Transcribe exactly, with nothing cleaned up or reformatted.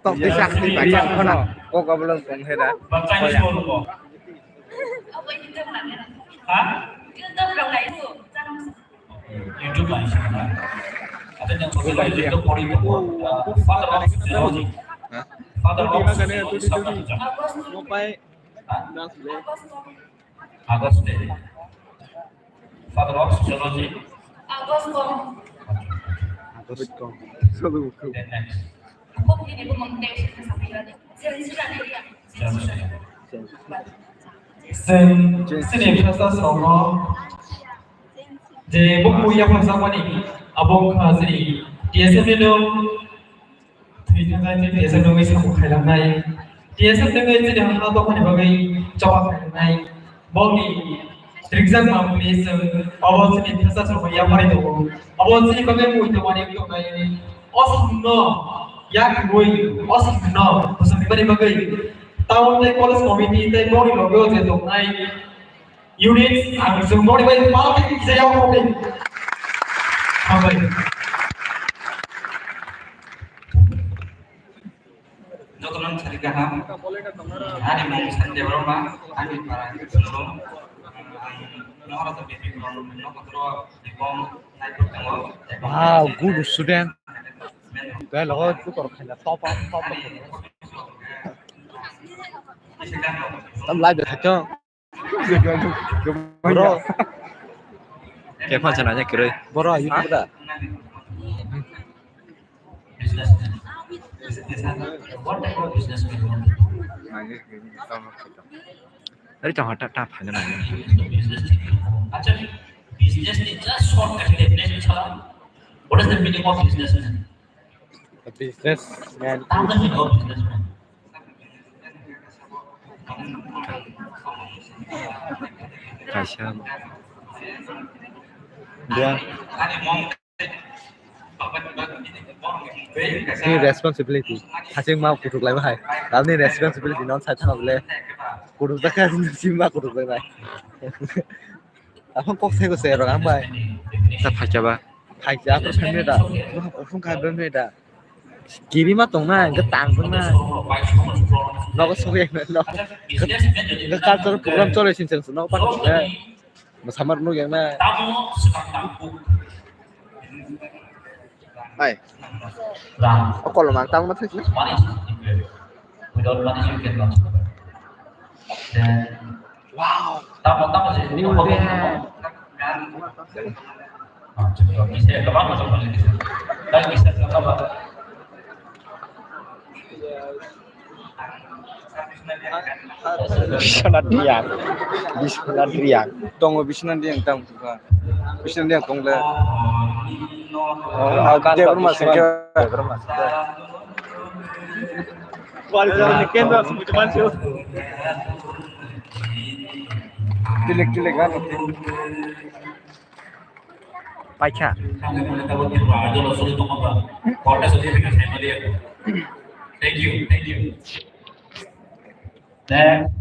Tok di sak di bai chang khano. Kok oblong tong he da. Ba Chinese mo mo. Ha? YouTube bai sa na. Ate jang social media to pori to. Father of Theology. Father of Theology. Ha? August Day. Father of Sociology. August Kong. August Kong. Then next. Chwng chini professor rokno je buku yapharjakmani abo wngkha chini T S F ni no Thwi thangkha chini T S F nungwi samung khailangnai. T S F nungwi chini ha dophani bagwi choba khailangnai. Boni trijak mamungni chwng abo chini thasa chwng yapharwi tongo. Abo chini bagwi mui tongmani wng tongnai. O samungno yak rwui, o samungno bwswk rwmani bagwi town tei college committee tei boni logo je tongnai. Unit ang chwng boni bai palke kisa yao kok ni. Hambai. Jotono sari kaham. Ani mung Sanjay Debbarma, ani para ni chwng. Ang Maharaja Bipi Kron no kotoro dibong naitok tango. Wow, good student. Gai logo tukor khaina top up, top up. Tam live de thakto. Bro. Kepha chana nya kiroi. Bro, YouTube da. Businessman. What type of businessman you want to be? Ari tong hata ta phai na. Acha, business ni just short definition chala. What is the meaning of businessman? A businessman. Tamo ni o businessman. Kaisa. Dia. Ini responsibility. Haching ma kutuk lai bahai. Tamni responsibility non sai thang bole. Kutuk ta kha sima kutuk lai bai. Aphang kok sai ko sai rok ang bai. Sa phaikya ba. Phaikya ko phaimne da. Kosong kha bemne da. Kiri ma tong na, hingke tang tong na. Nogo sogwi na, nogo. Hingke cultural program chole sini chwng nogo pa tong na. Mosamar nuk yang na. Hai. Okol mang tang ma thik na. Without money, you cannot survive. Then, wow. Tamo, tamo sih, ini apa? Ah, cukup. Bisa ya, kapan masuk lagi? Dan bisa kapan? Biswanath Reang. Biswanath Reang. Tongo Biswanath Reang tang buka. Biswanath Reang tong le. Oh, Debbarma singke. Debbarma singke. Tilik tilik kan. Paikha. Thank you, thank you. Next.